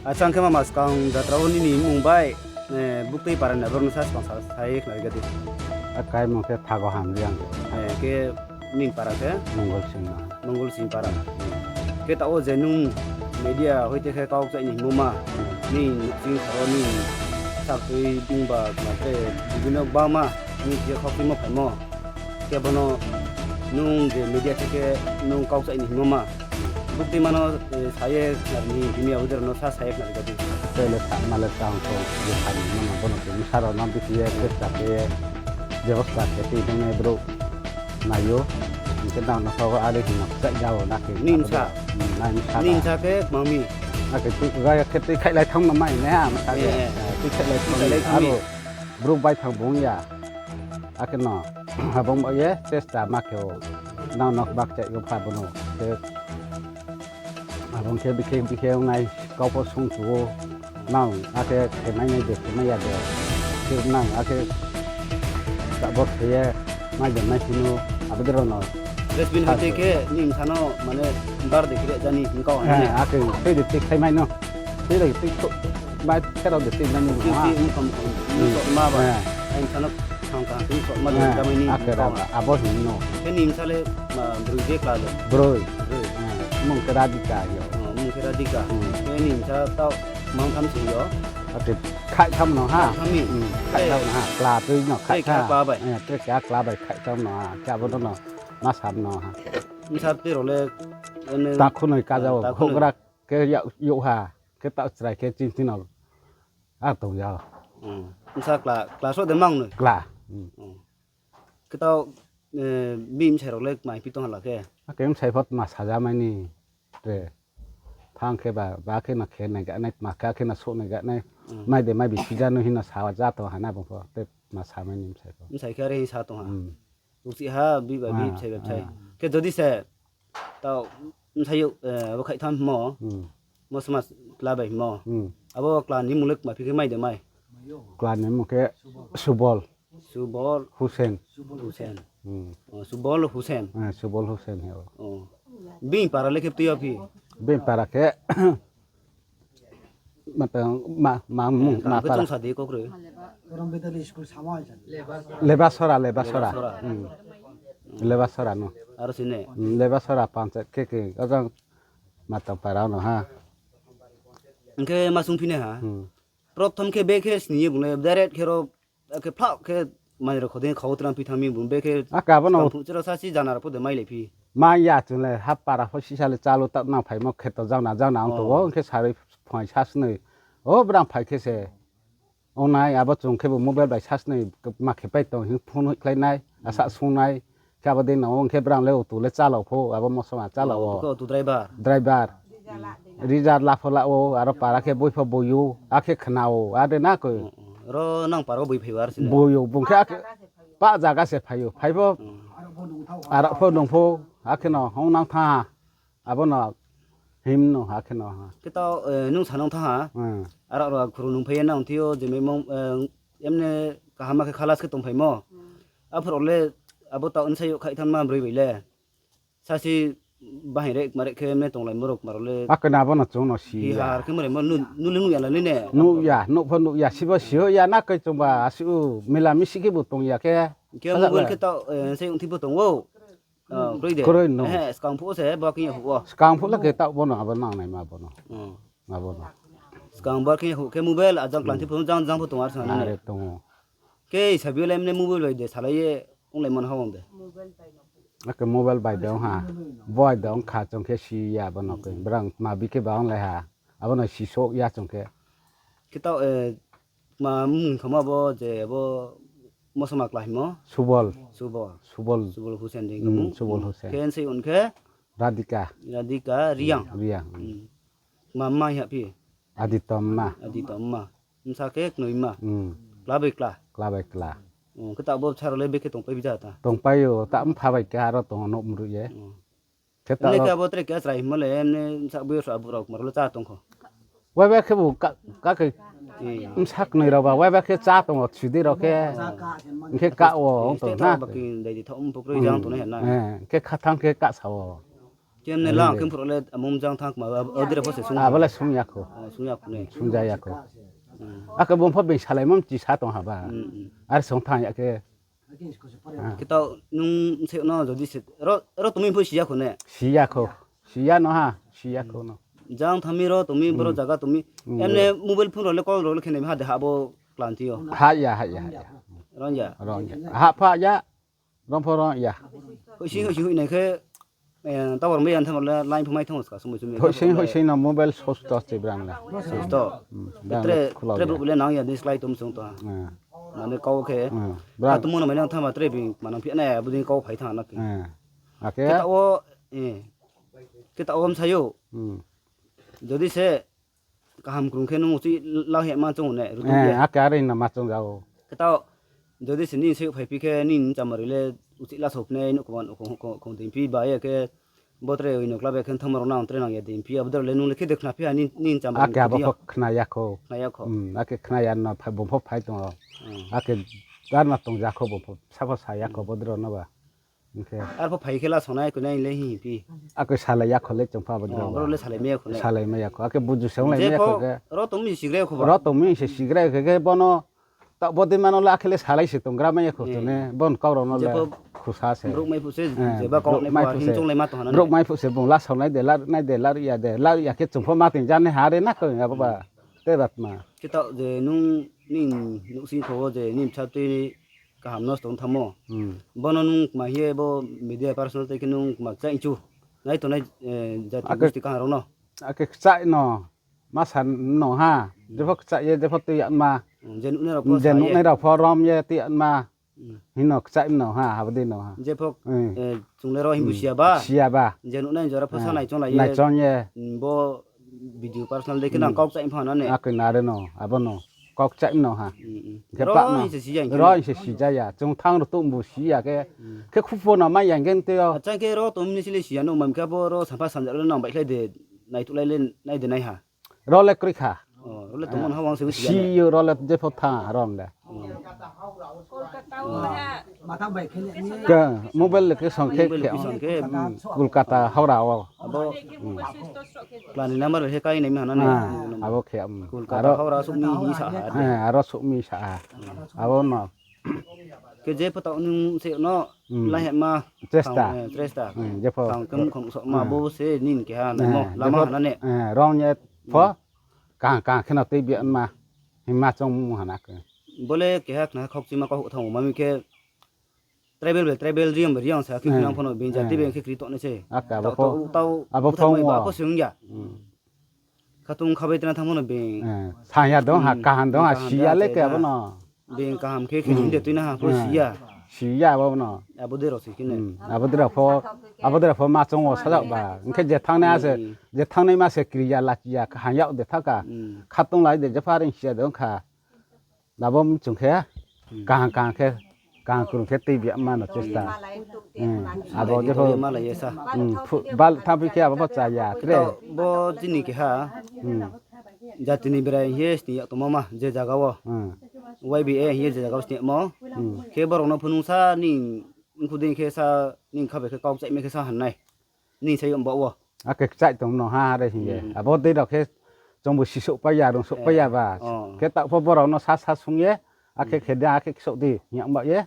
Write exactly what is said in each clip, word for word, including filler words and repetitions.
Achang khe mama skang jatra wo nini mmung bai, eh, buktui para ni brouh no sa skang sa, sa ye khnari gadi. Akai mung khe Thago Hamriang. Eh, khe nini para khe? Mongol Singma. Mongol Singpara. Khe taoh wo je nung media hoite khe kau kchaih ni hingmo ma, nini nouhsing saro nini saktui bungba kma khe bibino gbangma nini khe khaukchuimo phaimo. Khe bono nung je media theke nung kau kchaih ni hingmo ma. Buktui mano, eh, sa ye khnari ni himi abo dei rao no sa, sa ye khnari gadi. Tei le sa ma le tang so je sa ni mano bono tini sa rao no bisi ye chesta khe ye bebosta khe tei nung nai brouh nai ou. Hing khe nang no kho are hing no kchaih ja o na khe. Nini sa? Hmm, nai ni sa. Nini sa khe kmang mi? Na khe tui ga ya khe tui khaihlai thanng no mai nai ha, ma sa khe. Eh, eh. Eh, tui khaihlai thanng mi. Aro brouh baithang bung ya. Akhe no, abo ong ba ye chesta ma khe o. Nang no kbak chaih yo pha bono. Khe abo ong khe bikhe bikhe ong nai, kau pho sung chu ou. Nang akhe khe mai nai de, khe mai ya de. Khe nang akhe abo khe ye mai de mai sinu, abo dei rao no. Dustbin hoite khe nini sa no mane bar de khe jani hing kau ha. Eh, akhe tui de tui khai mai no. Tui de tui kho-, mai khe rao de tui mai ni. Tui, tui, tui, tui, tui, tui, ma ba. Eh. Ai sa no Thang kaham tini sotma de, eh, jamai ni akhe kau ra, ha. Abo hing no. Khe nini sa le, ma, broi je kla de? Broi. Broi. Eh, mung khe Radhika yo. Oh, mung khe Radhika. Hmm. Khe nini sa taoh mang tham sing yo? Akhe khaih tham no ha. Khaih tham mi? Hmm, khaih tham no ha. Kla tui no khaih tham. Tre keha kla bai? Eh, tre keha kla bai khaih tham no ha. Khe abo no no ma sam no ha. Bsa tui rao le, ene, takhu noi kaja o, takhu noi. Houhgra khe yak, yak ha. Khe taoh chrai khe chini chini no. A tong ya. Hmm. Bsa kla, kla so de mang noi? Kla. Hmm. Hmm. Khe taoh, eh, bini bsai rao le kmai phi tong ha la khe? Akhe bsai pho tma sajamai ni. Tre. Thang khe ba, ba khe no khe nai ga nai, tma khe akhe no souh nai ga nai. Hmm. Mai de mai bi sija no hing no sa ja tong ha na bung pho. Te tma samai ni bsai pho. Bsai khe are hing sa tong ha. Hmm. Uchih ha, bi ba bi, ah, bsai ba bsai. Ah. Khe jodi se Taoh, bsayouh, eh, abo khaih tham himo. Hmm. Mosoma kla bai himo. Hmm. Abo kla ni mmung le kma phi khe mai de mai? Kla ni mmung khe Subol. Subol. Husen. Husen. Hmm. Oh, Subol Husen. Eh, Subol Husen he o. Oh. Bini para le khe tui yo phi? Bini para khe Ma tang, ma, ma, eh, ma para. Chungsa di kokroi. Lebasora, Lebasora. Lebasora. Hmm. Lebasora no. Aro sini? Hmm, Lebasora panchayat khe khe, ojang ma tang para no ha. Hing khe ma sung phi nai ha. Hmm. Prothom khe be khe sini ye bung le direct khe ro Akhe phlau khe mani rao kho dei kha wo tram phi thanng mi bung be khe. Aka bo no. Kamphuh chira sa si jana rao pho de mai le phi. Ma ya chung le ha para pho sisa le chalo ta nang phaimo khe to jang na jang na ong tong ou, oh, hing khe sarui phai sa snoi. O brang phai khe se. Ong nai abo chung khe bo mobile bai sa snoi ma khe pai tong hing phone hoihkhlai nai, asa sung nai. Khe abo dei no ong khe brang le auto le chalao pho, abo mosoma chalao o. Oh, auto driver. Driver. Reserve la pho la o, aro para khe boi pho boi ou, akhe khna ou, ade na koi. Oh, oh. Ro nang para wo boi phai ou aro sini. Boi ou, bung khe akhe pa jaga se phai ou, phai pho. Hmm. Aro pho nung pho, akhe no hong nang thanng ha. Abo no him no, akhe no ha. Khe tao, eh, nung sa nang thanng ha. Hmm. Aro ro khuru nung phai ye nang thi yo, je memo, eh, emne kaham khe khalas khe tong phaimo. Hmm. Aphuru le abo tao nsa yo khaih thanng ma broi bai le. Sasi bahai re, kma re khe mne tonglaimo rao kma rao le. Akhe na bo no chung no si ya. Hi har khe mare mo nu, nu le nuh ya la le ne. Nuh ya, nuh pho nuh ya, sibo si ya na koi chung ba, asi u mila misi khe bo tong ya khe. Khe mobile khe tao, eh, se ong thi bo tong ou. Oh, kroi de. Kroi no. Eh, skang phuh se, bo khe ya phuh ou. Skang phuh le khe tao bo no, abo nang nai ma bo no. Hmm. Ma bo no. Skang bo khe ya phuh khe mobile, ajang klang thi phuh jang, jang phuh tong ar sa na ne. Are tong ou. Khe sabi le mne mobile bai de, salai ye, ong lai man ha ong de. Akhe mobile bai de ong ha. Boi de ong kha chung khe si ya bo no khe. Hmm. Brang ma bi khe ba ong lai ha. Abo no si so ya chung khe. Khe tao, eh, ma mung kha ma bo je bo mosoma kla himo? Subol. Subol. Subol. Subol Husen dei. Hmm, Subol Husen. Khe nse un khe? Radhika. Radhika Riang. Riang. Hmm. Ma ma ya phi? Adi Tomma. Adi Tomma. Bsa khe knoi ma. Hmm. Kla bai kla. Kla bai kla. Oh, khe ta bo bsa rao le bekhe tongpai bi ja ta? Tongpai ou, ta mpha bai khe aro tong ou, nouh mruh ye. Oh. Khe ta emne khe abo tre khe chrai himo le, emne bsa boi rao sa abu rao kma rao le chá tong kho. Waiba khe bo ka, ka khe. Eh. Bsa knoi rao ba, waiba khe chá tong ou, sidi rao khe. Hing khe ka wo, eh, ong tong na. Ba khe dai di thaoh, mphuh kroi jang tong nai ha na. Eh, khe khathang khe ka sa ou. Khe mne lang khe phuh rao le amung jang thanng kma, abo dei rao pho se sung. Abo le sung ya khou. Sung ya khou ne. Sung ja ya khou. Akhe bung pho being salaimo mchi sa tong ha ba. Are sung thanng ya khe. Khe taoh nung se no jodi se, ro tongmi pho si ya khou ne. Si ya khou. Si ya no ha, si ya khou no. Jang thanng mi ro tong mi, boro zaga tong mi. Emne mobile phone rao le call rao le khe nai ha de ha bo klanti yo. Ha ya, ha ya, ha ya. Rong ya. Rong ya. Ha pha ya. Rong pho rong ya. Hoihsing hoihsing hoih nai khe, tower mai ya thanng le line pho mai thanng ska sumoi sumoi. Hoihsing hoihsing no mobile switch off se brang le. Switch off. Tre brouh le nang ya ni slái tom sung tong ha. Mane kau khe. Kha tongmo no mai nang thanng ba tre bini manang phi nai, abo dei kau phai thanng na khe. Khe taoh wo, khe taoh wo msai ou. Jodi se kaham krung khe nung uchih la hema choung ne, rutu ye. Akhe are no ma choung ja ou. Khe taoh, jodi se nini se phai phi khe nini chamari le uchih la sopnai, nouh kma khong dei phi ba ye khe, bo tre oi no kla bai khe thanngma rao nang tre nang ya dei phi, abo dei rao le nung le khe de khna phi ha nini chamari. Akhe abo pho khna ya khou. Khna ya khou. Akhe khna ya no bung pho phai tong ou. Akhe dar no tong ja khou, bung pho sa pho sa ya khou bo dei rao no ba. Hing khe. Arpho phai khe la sonai koi nai le hing phi. Akhe salai ya khou le chung pha bo dei rao. Boro le salai mai ya khou ne. Salai mai ya khou. Akhe buju se onglai mai ya khou khe. Ro tong mi se sigra khou ba. Ro tong mi se sigra khe khe bono. Taoh bo dei mano le akhe le salai se tonggra mai ya khou chung ne. Bon kau rao no le khusa se. Brouh mai phuh se, jeba kau nai phuh se. Brouh mai phuh se bung la saonai de, la nai de, la ya de, la ya khe chung pho ma ting ja nai ha re na khe abo ba. Te batma. Khe taoh je nung nini nouhsing kho wo je nini bsa tui kaham no se tong thanngmo. Bono nung kma hing ye bo media personal tei khe nung kma kchaih chu. Nai tongnai jati gusti kaham rao no. Akhe kchaih no, ma sa no ha. Jepho kchaih ye, jepho tui ya ma. Je nuhnai rao pho rom ye tui ya ma. Hing no kchaih no ha, abo dei no ha. Jepho, chung le ro himbu si ya ba. Si ya ba. Je nuhnai jora pho sa naichong lai ye. Naichong ye. Bo video personal dei khe nang kau kchaih pha na ne. Akhe nare no, abo no. Kau kchaih no ha. Ro hing se si ja ya. Chung thanng ro tongbu si ya khe. Khe khupho no mai ya hing khe tei yo. Achang khe ro tong mi ni si le si ya no, mam khe abo ro sampha samja le nang baihkhlai de, naituhlai le nai de nai ha. Ro le kroi kha. Si yo ro le jepho thanng ro le. Mobile location khe, Kolkata, Howrah wo. Abo khe, aro souh mi sa ha. Abo no. Khe jepho taoh nung se no, la hema. Chesta. Jepho. Tang khe muhkhang soh ma bo se nini keha naimo lama ha na ne. Rong ye pho. Kaham kaham khe no tei bi ma. Hima choung mung ha na khe. Bo le keha khna khaukchima kau thanng ma mi khe. Tribal bai tribal, Reang bai Reang sa khe khnang pho no being jati bai khe kri tongnai se. Abo pho abo pho se ong ya. Khatung khabai tna thanng pho no being. Sa ya dong ha, kaham dong ha, si ya le khe abo no. Being kaham khe khe hing de tuina ha pho si ya. Si ya abo no. Abo dei rao se khe ne. Abo dei rao pho, abo dei rao pho ma choung wo sajak ba. Hing khe je thanngnai se, je thanngnaima se kri ya, lachi ya, kaham yag de tha kha. Khatung lai de, jepho are si ya de ong kha. Abo mchung khe, kaham kaham khe, kaham krung khe tei bi ma no chesta. Abo jepho, bal thanngphi khe abo pho cha ya, tre. Bo chini keha, jati ni berai hing ye sni yag tongmo ma, je zaga wo. Y B A hing ye je zaga wo sni yagmo. Khe borao no phunung sa ni, mkhu dei khe sa, ni kha bai khe kau kchaih mai khe sa han nai. Ni sa yom ba wo. Akhe kchaih tong no ha re hing ye. Abo dei rao khe chungbu sisouhpai ya, rungsouhpai ya ba. Khe taoh pho borao no sa sa sung ye, akhe khe de, akhe ksouh di hing yag ba ye.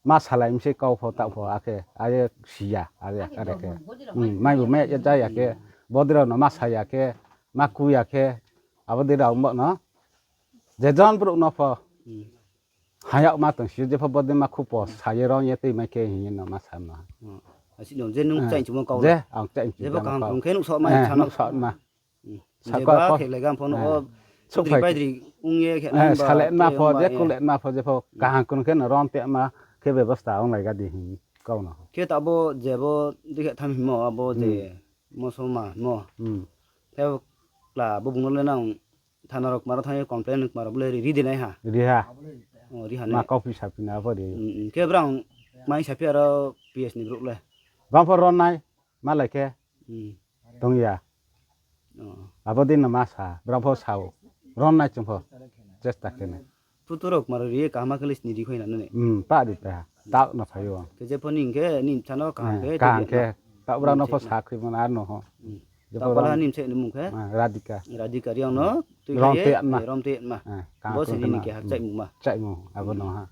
Ma salai mi se kau pho taoh pho, akhe, are si ya, are, are khe. Mai bu mai ya ja ya khe, bo dei rao no ma sa ya khe, ma ku ya khe, abo dei rao bo no. Je jon brouh no pho. Ha yag ma tong si, jepho bo dei ma khu pho sa ye rong ye tei mai khe hing ye no ma sa ma. Asi no, je nung kchaih chungmo kau je, ang kchaih chungmo kau. Jepho kaham krung khe nuhsao ma. Salema pho, je kuletma pho, jepho kaham krung khe no rom te ma khe bebosta onglai ga di hing kau no. Khe taoh bo je bo dei khe tham hingmo, abo je mosoma mo. Khe kla bo bung no le nang thana rao kma rao thanng ye complain kma rao bo le ri, ri de nai ha. Ri ha. Ri ha ne. Ma kauphi saphi na pho ri. Khe brang mai saphi aro P S ni brouh le. Brang pho ron nai, malai khe. Tong ya. Abo dei no ma sa, brang pho sa ou. Ron nai chung pho. Chesta khe nai. Phutu rao kma rao ri ye kaham khe le sni ri khoi na ne. Pa ri pa, taoh no phai ou. Khe jepho ni hing khe, ni bsa no kaham khe, kaham khe. Taoh brao no pho sa khuimo na no ho. Taoh pala ni mse ni mung khe? Radhika. Radhika Reang no tui khe ye Rom Teima. Bo se nini keha kchaihmungma. Kchaihmung abo no ha.